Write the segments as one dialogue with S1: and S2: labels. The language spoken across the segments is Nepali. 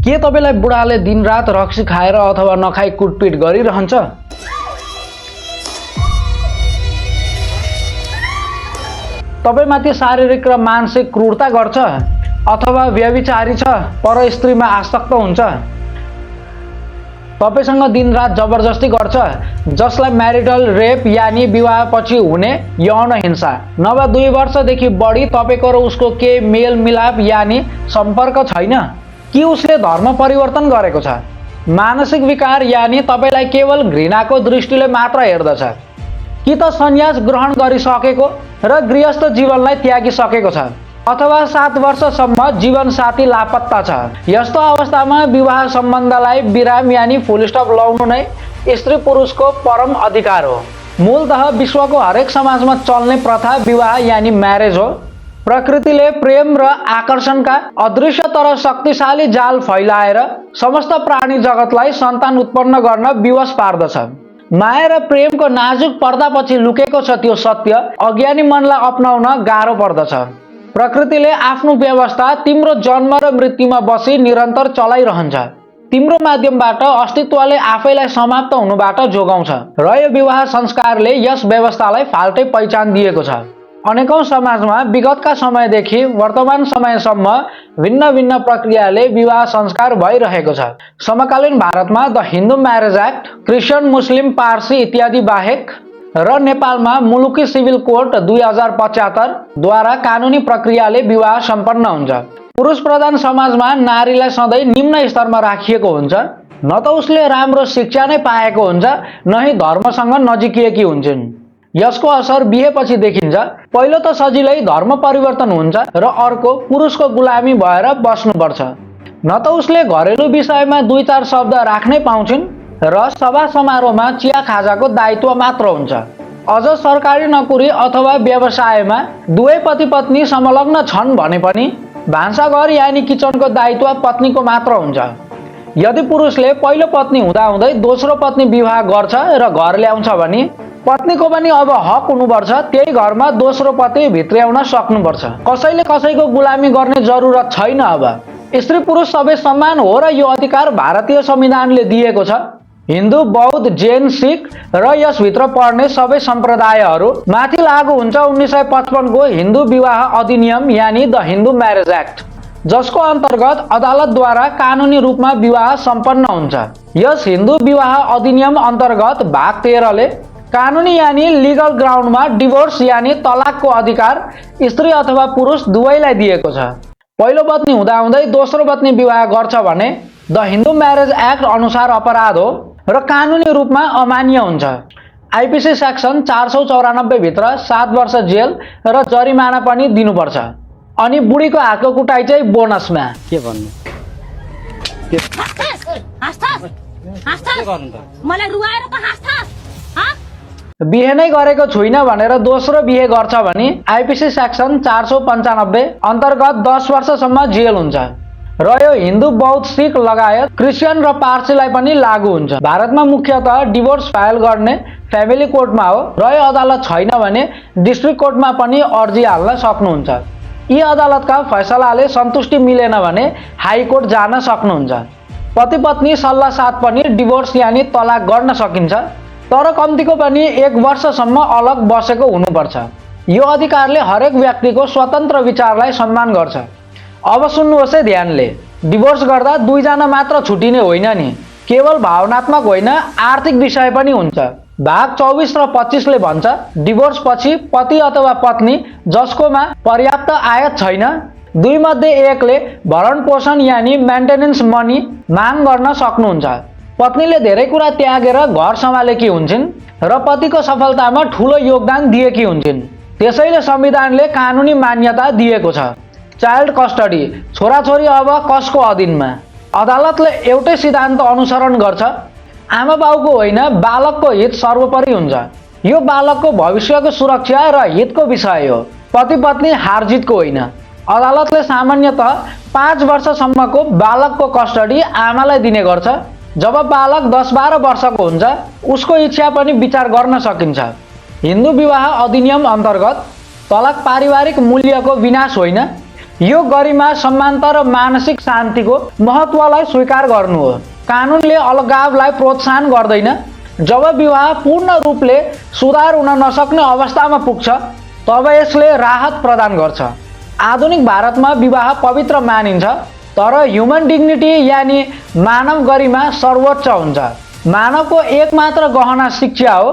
S1: के तपाईलाई बुढाले दिनरात रक्सी खाएर अथवा नखाई कुटपिट गरिरहन्छ? तपाईमाथि शारीरिक र मानसिक क्रूरता गर्छ अथवा व्यभिचारी छ, पर स्त्रीमा आसक्त हुन्छ? तपाईसँग दिनरात जबरजस्ती गर्छ, जसलाई म्यारिटल रेप यानी विवाहपछि हुने यौन हिंसा, नभए 2 वर्षदेखि बढी तपाईको र उसको के मेल मिलाप यानी सम्पर्क छैन? कि उसले धर्म परिवर्तन गरेको छ? मानसिक विकार यानी तपाईलाई केवल घृणाको दृष्टिले मात्र हेर्दछ? कि त सन्यास ग्रहण गरिसकेको र गृहस्थ जीवनलाई त्यागिसकेको छ? अथवा 7 वर्षसम्म जीवनसाथी लापत्ता छ? यस्तो अवस्थामा विवाह सम्बन्धलाई विराम यानी फुल स्टप लाउनु नै स्त्री पुरुषको परम अधिकार हो। मूलतः विश्वको हरेक समाजमा चल्ने प्रथा विवाह यानी म्यारेज हो। प्रकृतिले प्रेम र आकर्षणका अदृश्य तर शक्तिशाली जाल फैलाएर समस्त प्राणी जगतलाई सन्तान उत्पन्न गर्न विवश पार्दछ। माया र प्रेमको नाजुक पर्दापछि लुकेको छ त्यो सत्य अज्ञानी मनलाई अपनाउन गाह्रो पर्दछ। प्रकृतिले आफ्नो व्यवस्था तिम्रो जन्म र मृत्युमा बसी निरन्तर चलाइरहन्छ। तिम्रो माध्यमबाट अस्तित्वले आफैलाई समाप्त हुनुबाट जोगाउँछ र यो विवाह संस्कारले यस व्यवस्थालाई फाल्टै पहिचान दिएको छ। अनेकौं समाजमा विगतका समयदेखि वर्तमान समयसम्म भिन्न भिन्न प्रक्रियाले विवाह संस्कार भइरहेको छ। समकालीन भारतमा the Hindu marriage act, Christian, Muslim, Parsi इत्यादि बाहेक र नेपालमा मुलुकी सिभिल कोड 2075 द्वारा कानुनी प्रक्रियाले विवाह सम्पन्न हुन्छ। पुरुष प्रधान समाजमा नारीलाई सधैँ निम्न स्तरमा राखिएको हुन्छ। न त उसले राम्रो शिक्षा नै पाएको हुन्छ, न ही धर्मसँग नजिकिएकी हुन्छन्। यसको असर बिहेपछि देखिन्छ। पहिलो त सजिलै धर्म परिवर्तन हुन्छ र अर्को पुरुषको गुलामी भएर बस्नुपर्छ। न त उसले घरेलु विषयमा 2-4 शब्द राख्नै पाउँछिन् र सभा समारोहमा चिया खाजाको दायित्व मात्र हुन्छ। अझ सरकारी नोकरी अथवा व्यवसायमा दुवै पति पत्नी संलग्न छन् भने पनि भान्साघर यानी किचनको दायित्व पत्नीको मात्र हुन्छ। यदि पुरुषले पहिलो पत्नी हुँदाहुँदै दोस्रो पत्नी विवाह गर्छ र घर ल्याउँछ भने पत्नीको पनि अब हक हुनुपर्छ। त्यही घरमा दोस्रो पति भित्र्याउन सक्नुपर्छ। कसैले कसैको गुलामी गर्ने जरुरत छैन। अब स्त्री पुरुष सबै समान हो र यो अधिकार भारतीय संविधानले दिएको छ। हिन्दू, बौद्ध, जैन, सिख र यसभित्र पर्ने सबै सम्प्रदायहरू माथि लागू हुन्छ 1955 को हिन्दू विवाह अधिनियम यानी द हिन्दू म्यारेज एक्ट, जसको अन्तर्गत अदालतद्वारा कानुनी रूपमा विवाह सम्पन्न हुन्छ। यस हिन्दू विवाह अधिनियम अन्तर्गत भाग 13 ले कानुनी यानी लिगल ग्राउन्डमा डिभोर्स यानी तलाकको अधिकार स्त्री अथवा पुरुष दुवैलाई दिएको छ। पहिलो पत्नी हुँदाहुँदै दोस्रो पत्नी विवाह गर्छ भने द हिन्दू म्यारेज एक्ट अनुसार अपराध हो र कानुनी रूपमा अमान्य हुन्छ। आइपिसी सेक्सन 494 भित्र 7 वर्ष जेल र जरिमाना पनि दिनुपर्छ। अनि बुढीको हातको कुटाइ चाहिँ बोनसमा।
S2: के भन्नु?
S1: बिहे नै गरेको छुइन भनेर दोस्रो बिहे गर्छ भने आइपिसी सेक्सन 495 अन्तर्गत 10 वर्षसम्म जेल हुन्छ र यो हिन्दू, बौद्ध, सिख लगायत क्रिस्चियन र पारसीलाई पनि लागू हुन्छ। भारतमा मुख्यतः डिभोर्स फाइल गर्ने फ्यामिली कोर्टमा हो र यो अदालत छैन भने डिस्ट्रिक्ट कोर्टमा पनि अर्जी हाल्न सक्नुहुन्छ। यी अदालतका फैसलाले सन्तुष्टि मिलेन भने हाई कोर्ट जान सक्नुहुन्छ। पति पत्नी सल्लाह साथ पनि डिभोर्स यानी तलाक गर्न सकिन्छ, तर कम्तीको पनि 1 वर्षसम्म अलग बसेको हुनुपर्छ। यो अधिकारले हरेक व्यक्तिको स्वतन्त्र विचारलाई सम्मान गर्छ। अब सुन्नुहोस् है ध्यानले। डिभोर्स गर्दा 2 जना मात्र छुटिने होइन नि, केवल भावनात्मक होइन आर्थिक विषय पनि हुन्छ। भाग 24 र 25 ले भन्छ डिभोर्स पछि पति अथवा पत्नी जसकोमा पर्याप्त आयत छैन, 2 मध्ये एकले भरण पोषण यानी मेन्टेनेन्स मनी माग गर्न सक्नुहुन्छ। पत्नीले धेरै कुरा त्यागेर घर सम्हालेकी हुन्छन् र पतिको सफलतामा ठूलो योगदान दिएकी हुन्छन्। त्यसैले संविधानले कानुनी मान्यता दिएको छ। चाइल्ड कस्टडी, छोराछोरी अब कसको अधीनमा? अदालतले एउटै सिद्धान्त अनुसरण गर्छ, आमा बाउको होइन बालकको हित सर्वोपरि हुन्छ। यो बालकको भविष्यको सुरक्षा र हितको विषय हो, पति पत्नी हारजितको होइन। अदालतले सामान्यतः 5 वर्षसम्मको बालकको कस्टडी आमालाई दिने गर्छ। जब बालक 10-12 वर्षको हुन्छ उसको इच्छा पनि विचार गर्न सकिन्छ। हिन्दू विवाह अधिनियम अन्तर्गत तलाक पारिवारिक मूल्यको विनाश होइन, यो गरिमा समानता र मानसिक शान्तिको महत्त्वलाई स्वीकार गर्नु हो। कानुनले अलगावलाई प्रोत्साहन गर्दैन। जब विवाह पूर्ण रूपले सुधार हुन नसक्ने अवस्थामा पुग्छ तब यसले राहत प्रदान गर्छ। आधुनिक भारतमा विवाह पवित्र मानिन्छ, तर ह्युमन डिग्निटी यानि मानव गरिमा सर्वोच्च हुन्छ। मानवको एकमात्र गहना शिक्षा हो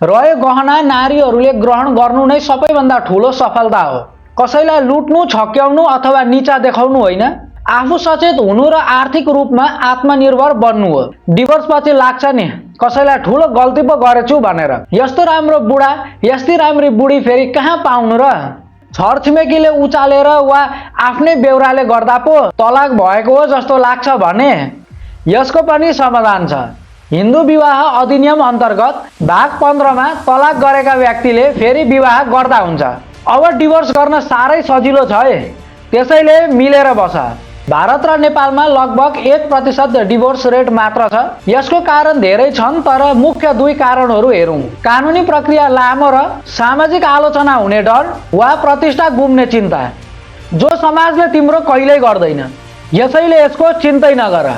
S1: र यो गहना नारीहरूले ग्रहण गर्नु नै सबैभन्दा ठूलो सफलता हो। कसैलाई लुट्नु, छक्याउनु अथवा नीचा देखाउनु होइन, आफू सचेत हुनु र आर्थिक रूपमा आत्मनिर्भर बन्नु हो। डिभोर्स पछि लाग्छ नि कसैलाई ठूलो गल्ती पो गरेछु भनेर। यस्तो राम्रो बुढा, यस्ती राम्री बुढी फेरि कहाँ पाउनु र? छरछिमेकीले उचालेर वा आफ्नै बेउराले गर्दा पो तलाक भएको हो जस्तो लाग्छ भने यसको पनि समाधान छ। हिन्दू विवाह अधिनियम अन्तर्गत भाग 15 मा तलाक गरेका व्यक्तिले फेरि विवाह गर्दा हुन्छ। अब डिभोर्स गर्न साह्रै सजिलो छ है, त्यसैले मिलेर बस। भारत र नेपालमा लगभग 1% डिभोर्स रेट मात्र छ। यसको कारण धेरै छन्, तर मुख्य 2 कारणहरू हेरौँ। कानुनी प्रक्रिया लामो र सामाजिक आलोचना हुने डर वा प्रतिष्ठा गुम्ने चिन्ता, जो समाजले तिम्रो कहिल्यै गर्दैन। यसैले यसको चिन्तै नगर।